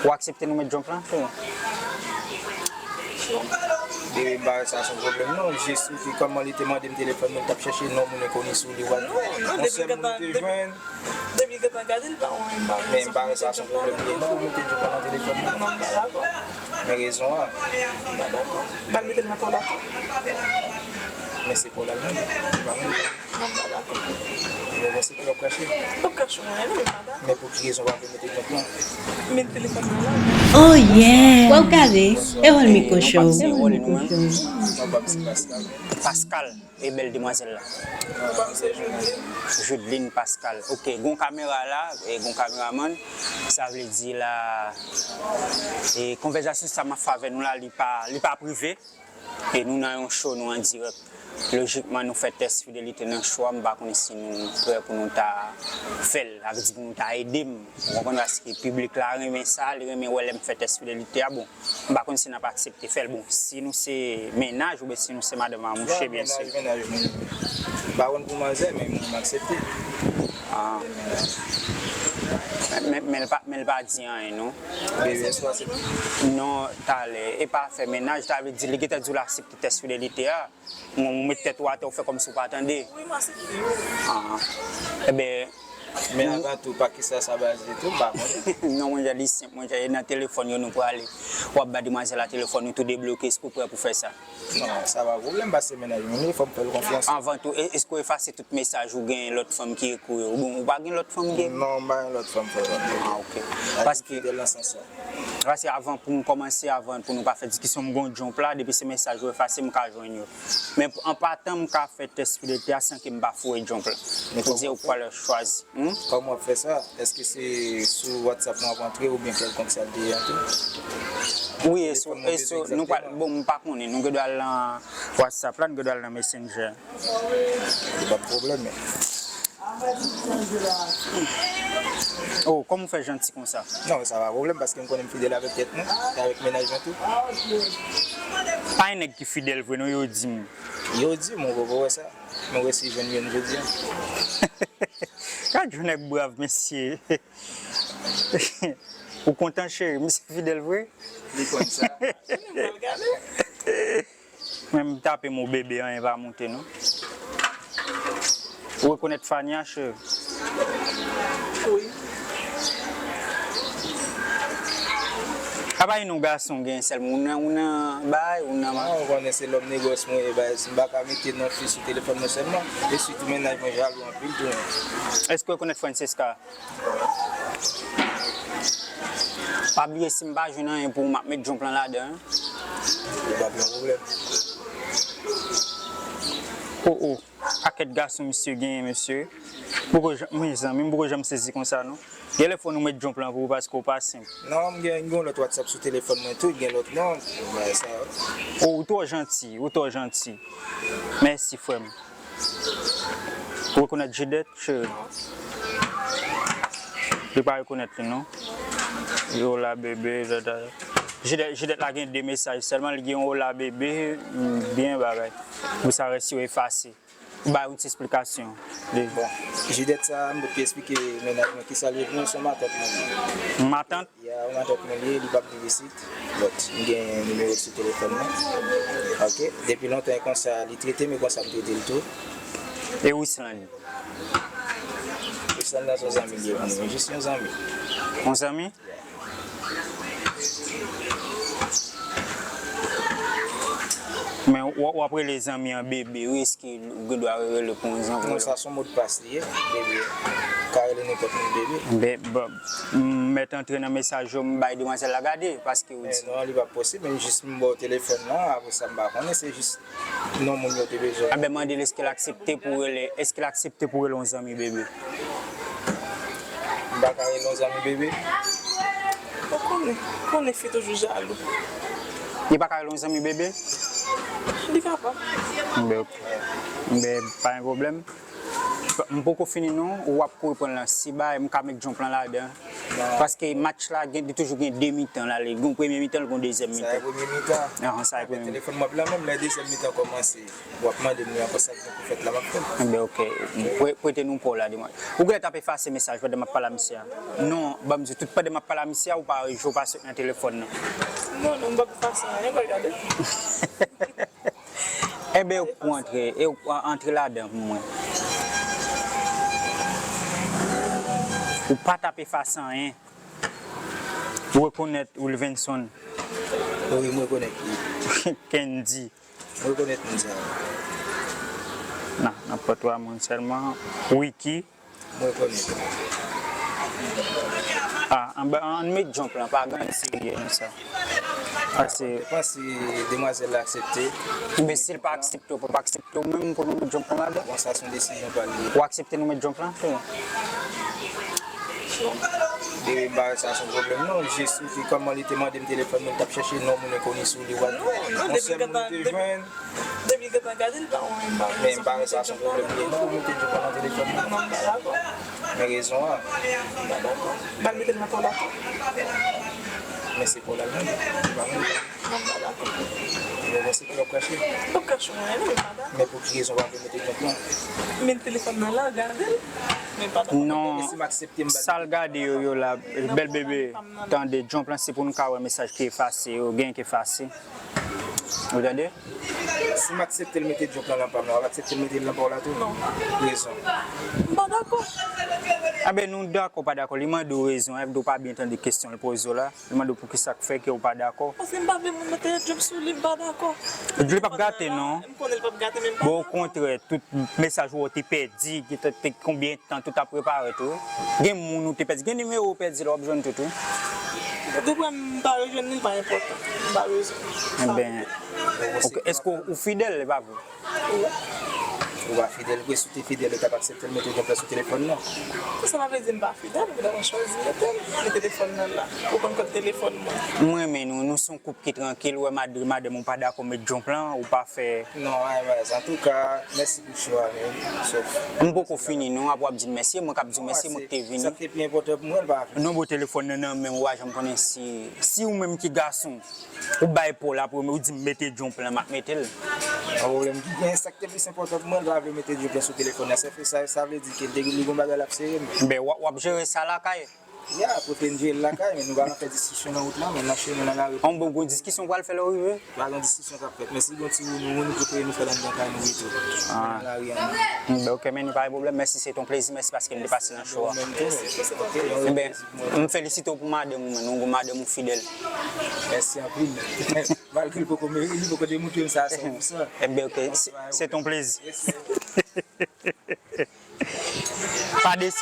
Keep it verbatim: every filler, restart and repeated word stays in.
Ou aksepte nou met jump lan? Bebe, m pa wè sa se yon pwoblèm non. Jis ou ki kòman li te mande m telefòn mwen, li t ap chèche non moun enkoni sou li, w al. Non, non, depi l gentan, depi, depi l gentan gade l, pa wè, m pa wè. Men m pa wè sa se yon pwoblèm li ye non pou mete jump lan nan telefòn mwen. Non, non, m pa dakò. Men rezon an. M pa dakò. M pa mete l nan pa dakò. Men se pa w l al mande, se pa mwen. Mwen pa dakò. Mwen panse ke w ap kache. M p ap kache anyen non, men m pa dakò. Men pou ki rezon w ap mete jump lan? Men telefòn mwen la. Oh yeah! Wè w gade, e wòl Miko Show. Mwen pa se Pascal. Pascal, e bèl demwazèl la. Mwen pa se Judeline. Judeline Pascal. Ok, gon kamera la, e gon kameramann. Sa vle di la, e konvèsasyon sa m ap fè avè nou la, li pa, li pa prive. E nou nan yon show, nou an dirèk. Lojikman, nou fè tès fidelite nan show a, m pa konnen si nou prè pou nou ta fè l, sa vle di pou nou ta ede m. Ou konprann, paske piblik la renmen sa, li renmen wè lè m fè tès fidelite a. Bon, m pa konn si n ap aksepte fè l. Bon, si nou se mennaj oubyen si nou se madanm a mouche, byen si. Mennaj, mennaj, mennaj. M pa konn pou manzè, men m aksepte. Ah. Men, men, men l pa, men l pa di anyen, non. Bebe, èske w aksepte? Non, talè. E pa fè mennaj, ta vle di, li gentan di w l aksepte tès fidelite a. Mwen, ou met tèt ou atè, ou fè kòmsi ou pa tande. Wi, m aksepte, wi. Ah. Eben, men avan tou, pa kisa sa baze tou, m pa konnen. Non, mwen, jan li senp, mwen, jan e nan telefòn yo nou prale. W ap ba demwazèl la telefòn, nou tou debloke, èske ou prè pou fè sa? Non, sa pa pwoblèm, paske mennaj mwen li, fò m fè l konfyans. Anvan tou, e, èske w efase tout mesaj ou gen lòt fanm ki ekri w? Bon, ou pa gen lòt fanm ki ekri w? Non, m pa gen lòt fanm, frè. Ah, ok. Paske fidèl nan sans sa. Paske avan pou m kòmanse, avan pou nou pa fè diskisyon, m gon jump la, depi se mesaj ou efase, m ka jwenn yo. Men an patan, m ka fè tès fidelite a san ke m pa foure jump la. Pou di ou pral chwazi. Hmm? Kòman w ap fè sa? Èske se sou WhatsApp mwen ap antre oubyen kèlkonk sa l te ye an tou? Wi, e sou, e sou, nou pa, bon, m pa konnen. Nou gen dwa al nan WhatsApp la, nou gen dwa al nan Messenger. Li pa pwoblèm, men. Oh, kòman w fè janti konsa? Non, sa pa pwoblèm, paske m konnen m fidèl avèk tèt mwen, e avèk mennaj mwen tou. Pa gen nèg ki fidèl vre, non, yo di m. Yo di m, ou poko wè sa. Nou resi jwenn youn jodi a. Gad yon nèg brav, mesye. Ou kontan, cheri? Misye fidèl vre? Li konn sa. Mwen m tape mo bebe, anyen pa monte, non. Ou rekonèt Fania, cheri? Wi. Apa e non gason gen sèlman, ou nan, ou nan bay, ou nan ma- Non, ou konnen se lòm negòs mwen ye, bay, si m pa ka mete non fi sou telefòn mwen sèlman, e sitou mennaj mwen jalou anpil tou, non. Èske ou rekonèt Francesca? Pa bliye, si m pa jwenn anyen pou ou, m ap met jump lan ladan, wi. Li p ap yon pwoblèm. Oh, oh. Pakèt gason misye genyen, mesye. Poko janm, mezanmi, m poko janm sezi konsa, non. Gen lè fò nou met jump lan pou ou paske ou pa senp. Non, m gen, m gen yon lòt WhatsApp sou telefòn mwen tou, gen lòt non, bagay sa yo. Oh, ou twò janti, ou twò janti. Mèsi, frè m. Ou rekonèt Judith, cheri? Li pa rekonèt li, non. Yo la, bebe, dada. Judith, Judith la gen de mesaj sèlman, li gen yon hola bebe, mm, byen bagay. Pou sa rès yo efase. Ba yon ti esplikasyon. Bon, Judith sa, m pot pi esplike mennaj mwen kisa l ye pou mwen, se yon matant mwen li ye. Matant? Ya, yon matant mwen li ye, li p ap viv isit. But, m gen nimewo l sou telefòn mwen. Ok, depi lontan e konsa li trete m, e konsa m trete l tou. E Wislan li? Wislan nan se yon zanmi li ye pou mwen, jis yon zanmi. Yon zanmi? Men w, w ap rele zanmi an bebe, wi, èske ou gen dwa rele pou yon zanmi? Non, sa se yon modpas li ye, bebe. Ou ka rele nenpòt moun bebe. Be, bon, m mèt antre nan mesaj yo, m bay demwazèl la gade, paske ou di. Men non, li p ap posib, men jis m ba w telefòn nan, apre sa m pa konnen, se jis non moun yo te bezwen. Anben, mande l èske l aksepte pou rele, èske l aksepte pou rele yon zanmi bebe? M pa ka rele yon zanmi bebe? Ou konnen, konnen fi toujou jalou. Li pa ka rele yon zanmi bebe? Li kapab. Anben, ok. Anben, pa gen pwoblèm. M poko fini non, w ap kouri pran l nan. Si bay, m ka met jump lan ladan. Paske match la, gen, li toujou gen de mitan la. Li gen yon premye mitan, li gen yon dezyèm mitan. Sa e premye mitan. Ahan, sa e premye mitan. Telefòn m ap la menm, lè dezyèm mitan kòmanse, w ap mande m li ankò sa k gen pou fèt la, m ap fè l. Enben, ok. Pre-, prete nou pa w la, demwazèl. Ou genlè t ap efase mesaj pandan m ap pale a misye a? Non, ban m di w, tout pandan m ap pale a misye a, ou pa wè je w pa sot nan telefòn nan. Non, non, m p ap efase anyen, m p ap gade. Enben, ou antre, e ou antre ladan pou mwen. Ou pa t ap efase anyen. Ou rekonèt Wilvenson? Wi, m rekonèt li. Kendy. M rekonèt moun sa yo. Nan, nan pòt twa moun sèlman. Wiki. M rekonèt. Ah, anba, ann met John Plan, pa gen anyen serye nan sa. Ase. Ou panse demwazèl la aksepte? Men si l pa aksepte, ou pa aksepte ou menm pou nou met John Plan ladan? Bon, sa se yon desizyon pa l li. Ou aksepte nou met John Plan? Bebe, m pa wè sa se yon pwoblèm non. Jis ou te, kòman li te mande m telefòn mwen, li t ap chèche non moun enkoni sou li, w ap di yon sèl moun li te jwenn. Depi l gentan gade l, pa wè, m pa wè rezon pou mete John Plan. Men rezon an. M pa dakò. M pa dakò. M al mete l nan pa w la tou. Men se pa w l al mande. M pa mande. Non, m pa dakò. Bon, bon, se ki w ap krache? M p ap krache anyen, non, men m pa dakò. Men pou ki rezon w pa vle mete John Plan? Men telefòn nan la, gade l. Men m pa dakò. Non, sa l gade yo, yo la, bèl bebe, tande, John Plan se pou nou ka wè mesaj ki efase yo, gen ki efase. Ou tande? Si m aksepte l mete John Plan nan pa m la, w ap aksepte l mete l nan pa w la tou? Non. Rezon? M pa dakò. Enben, nou dakò, pa dakò. Li mande w rezon, F D ou pa byen tande kesyon l poze w la. Li mande w poukisa k fè ke w pa dakò. Paske m pa vle moun mete John sou li, m pa dakò. Li p ap gate, non. M konnen l p ap gate, men m pa dakò. Bon, okontrè, tout mesaj ou te pèdi, ki te, te konbyen tan, tout ap repare tou. Gen moun ou te pèdi, gen nimewo ou pèdi la, w ap jwenn tout, wi. Depi m pa rejwenn li, li pa enpòtan. M pa bezwen. Enben, ok, èske ou, ou fidèl, e pa vre? Wi. Ou pa fidèl vre, si w te fidèl, ou t ap aksepte l mete John Plan sou telefòn nan. Sa pa vle di m pa fidèl, ou ta chwazi mete l, men telefòn nan la. Ou konn kote telefòn mwen. M renmen nou, nou se yon koup ki trankil, ou wè mad-, madanm ou pa dakò met John Plan, ou pa fè. Non, ay, baz, antouka, mèsi pou cho a, men, sof. M poko fini, non, apre w ap di m mèsi, e mwen k ap di w mèsi, mwen ki te vini. Sa ki te pi enpòtan pou mwen, l pa vle. Non, bon, telefòn nan nan men w, ou pa janm konnen si, si ou menm ki gason, ou bay pa w la, apre ou di m mete John Plan, m ap mete l. Pa pwoblèm. Men sa ki te plis enpòtan pou mwen, l pa vle mete John Plan sou telefòn nan. Sa, sa, sa vle di ke li gon bagay l ap sere m. Ben, w ap, w ap jere sa lakay? Ya, kote n jere l lakay, men nou pa nan fè diskisyon nan wout la, men nan chemen, nan lari. An bon, gon diskisyon w pral fè lè w rive? Pa gen diskisyon k ap fèt, men si gon ti wounouwoun, nou prefere nou fè l anndan kay nou pito. Ah. Nan lari a, non. Ben, ok, men nou pa gen pwoblèm. Mèsi, se te yon plezi. Mèsi paske n te pase nan cho a. Ou menm tou. Ok, yon plezi pou mwen. Enben, m felisite w pou madanm ou, men nou gon madanm ou fidèl. Mèsi anpil. Malgre li poko meri-, li poko demontre m sa san pou san. Enben, ok, se, se te yon plezi. Pa desi-